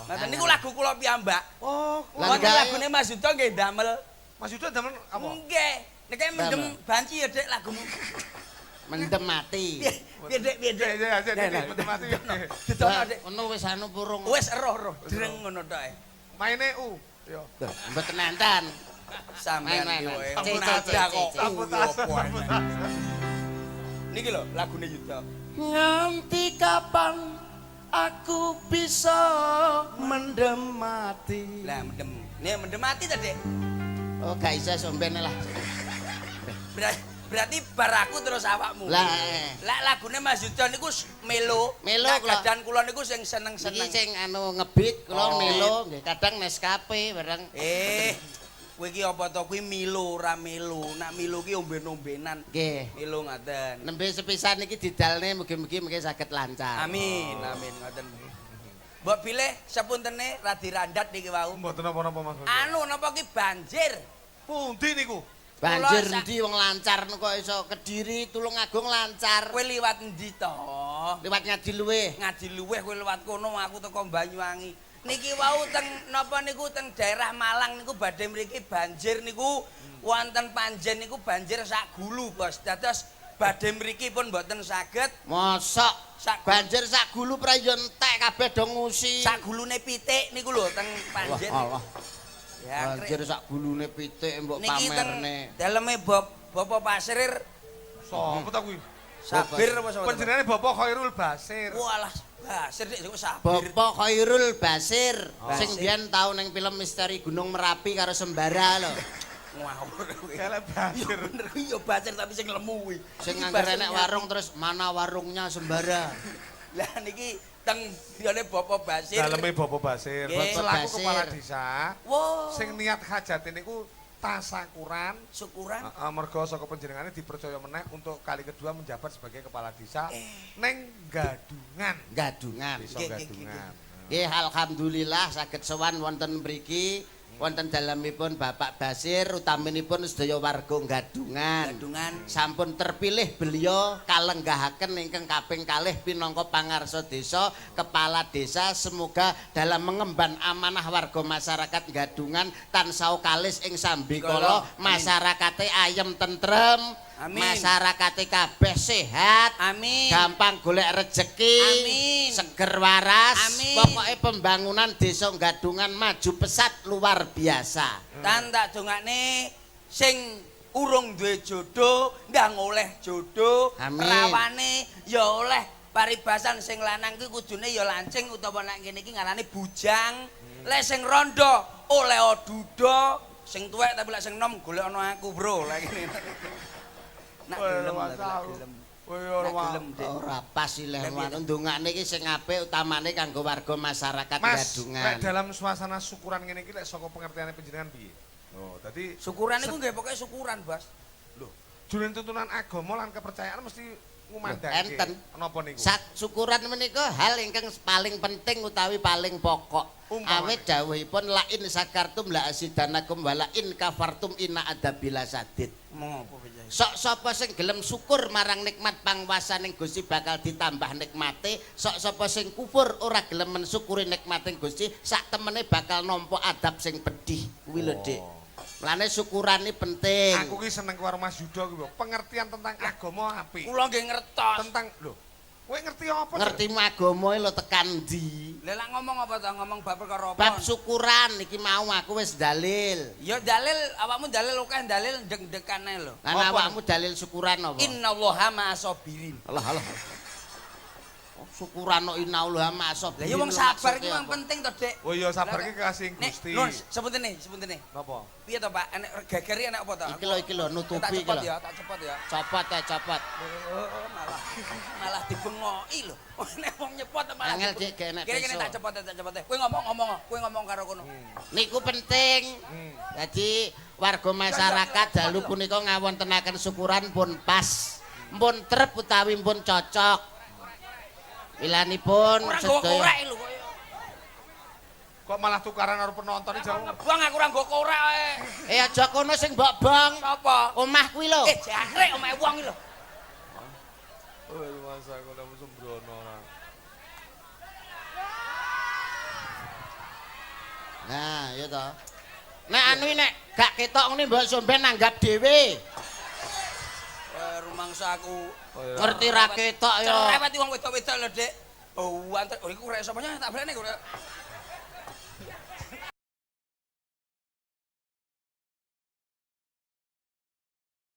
Ngoten niku lagu kula piyambak. Oh, Wonten lagune Mas Yuda nggih damel. Mas Yuda damel apa? Nggih. Nek mendem banci ya, Dek, lagumu. Mendem mati. Piye, Dek, piye, Dek? Iya, iya, iya, mendem mati. Didono, Dek. Ngono wis anu purung. Wis eroh-eroh dreng ngono tok e. Maine U. Yo. Mboten enten. Sampeyan Main, ki main, wae. main. Nada kok. Sabotase, sabotase. Niki lho lagune Yuda. Nganti kapan aku bisa mendem mati? Lah mendem. Nih mendem mati ta, Dek? Oh, gak iso sombene lah. Berarti bar aku terus awakmu. Lah. Lah lagune Mas Yuda niku melo. Melo Nah, kula. gadan kula niku sing seneng-seneng. Iki sing anu ngebit kula Oh. melo nggih, kadang Nescafe bareng. Kowe iki apa to? Kuwi milo ora melo. Nak milo ki omben-ombenan. Nggih. Milo ngaten. Nembe sepisan iki didalne mugi-mugi mengke saged lancar. Amin, amin ngaten. Mbok bilih sepuntene radi randat niki wau. Mboten napa-napa Mas. Anu napa ki banjir? Pundi niku? Banjir Kula endi wong lancar kok iso Kediri Tulungagung lancar. Kowe liwat endi to? Liwat Ngadiluwih. Ngadiluwih kowe liwat kono aku teko Banyuwangi. Niki wau teng napa niku teng daerah Malang niku badhe mriki banjir niku wonten panjen niku banjir sak gulu, Bos. Dados badhe mriki pun mboten saged. Mosok Sak banjir sak gulu pra yo entek kabeh do ngusi. Sak gulune pitik niku lho teng panjen. Wah, Allah. Ya, Banjir sak gulune pitik mbok niki teng pamerne. daleme Bapak Pasir Sopo ta kuwi? Sabir apa sapa? Panjenengane Bapak Khairul Basir. Walah, Basir dik kok Sabir. Bapak Khairul Basir sing Basir. biyen tau ning film Misteri Gunung Merapi karo Sembara lho. Ngawur kowe. Kelek Basir. Ya bener kuwi ya Basir tapi sing lemu kuwi. Sing Iki ngangger Basir enek nyati. warung terus mana warungnya Sembara. Lah niki teng griyane Bapak Basir. Daleme Bapak Basir. Nggih. Selaku Basir. kepala desa Wah, sing niat hajate niku tasakuran syukuran. Heeh, mergo saka panjenengane dipercaya meneh untuk kali kedua menjabat sebagai kepala desa neng Gadungan. Gadungan. Desa Nggih, nggih, Gadungan. Nggih alhamdulillah saged sowan wonten mriki wonten dalemipun Bapak Basir utaminipun sedaya warga Gadungan. Gadungan. Sampun terpilih beliau kalenggahaken ingkang kaping kalih pinangka pangarsa desa, kepala desa, semoga dalam mengemban amanah warga masyarakat Gadungan tansah kalis ing sambikala, masyarakate ayem tentrem, Amin. masyarakate kabeh sehat, Amin. gampang golek rejeki, Amin. seger waras, Amin. pokoknya pembangunan desa Gadungan maju pesat luar biasa. Tan tak dongakne sing urung duwe jodoh ndang oleh jodoh, Amin. rawane ya oleh paribasan sing lanang kuwi kudune ya lancing utawa nek kene iki ngarane bujang. Lek sing rondo oleh duda, sing tuwek tapi lek sing nom golek ana aku, Bro. Lek ngene. Nak gelem tapi lek gelem. Kowe Nak ora gelem, Dik. Ora pas ileh Lah, piye ngono ndongakne iki sing apik utamane kanggo warga masyarakat Mas, lek Gadungan. dalam suasana syukuran ngene iki lek saka pengertiane panjenengan piye? Oh, dadi Syukuran iku nggih pokoke syukuran, Bos. lho, jroning tuntunan agama lan kepercayaan mesti ngumandhake. Enten. Napa niku? Sak syukuran menika hal ingkang paling penting utawi paling pokok. Umpamane. Awit dawuhipun la in sakartum la asidanakum wala in kafartum inna adzabila sadid. Ngopo piye? Sok sapa sing gelem syukur marang nikmat pangwasaning Gusti bakal ditambah nikmate, sok sapa sing kufur ora gelem mensyukuri nikmating Gusti, sak temene bakal nampa adab sing pedih. Kuwi lho, Dik. Mulane syukurane penting. Aku ki seneng karo Mas Yuda kuwi, pengertian tentang agama apik. Kula nggih ngertos. Tentang lho, kowe ngerti apa? Ngertimu agama lho tekan ndi? Lah lak ngomong apa to? Ngomong bab perkara apa? Bab syukuran iki mau aku wis dalil. Ya dalil awakmu dalil akeh dalil ndek-ndekane lho. Lan Apa? awakmu dalil syukuran apa? Innallaha ma'asabirin. Allah Allah. Oh, syukuran kok innallaha ma'asabirin. Lah ya wong sabar iki wong penting to, Dik. Oh iya sabar ki kasih Nek, Gusti. Nun, sepuntene, sepuntene. Napa? Piye to, Pak? Enek geger enek apa to? Iki lho iki lho Tak nutupi iki cepot lho. ya, tak cepot ya. Copot ya copot. Oh, malah malah dibengoki lho. Nek wong nyepot malah. Angel, Dik, gak enek Kene kene peso. tak cepot, tak cepot. Kowe ngomong-ngomong, kowe ngomong karo kono. Niku penting. Dadi warga masyarakat dalu punika ngawontenaken syukuran pun pas. Pun trep utawi pun cocok. Wilanipun Ora nggawa sedaya korek lho kowe. Kok malah tukaran karo penonton iki jauh. Ngebong aku ora nggawa korek ae. Eh aja kono sing mbok bong. Sapa? Omah kuwi lho. Eh jangkrik omahe wong iki lho. Oh, masa aku nang sembrono ora. Nah, iya toh. Nek anu nek gak ketok ngene mbok somben nanggap dhewe. Eh, rumangsa aku. Ngerti ra ketok ya. Cerewet wong wedok-wedok lho, Dik. Oh, antar. Oh, iku rek sapa tak balene kok.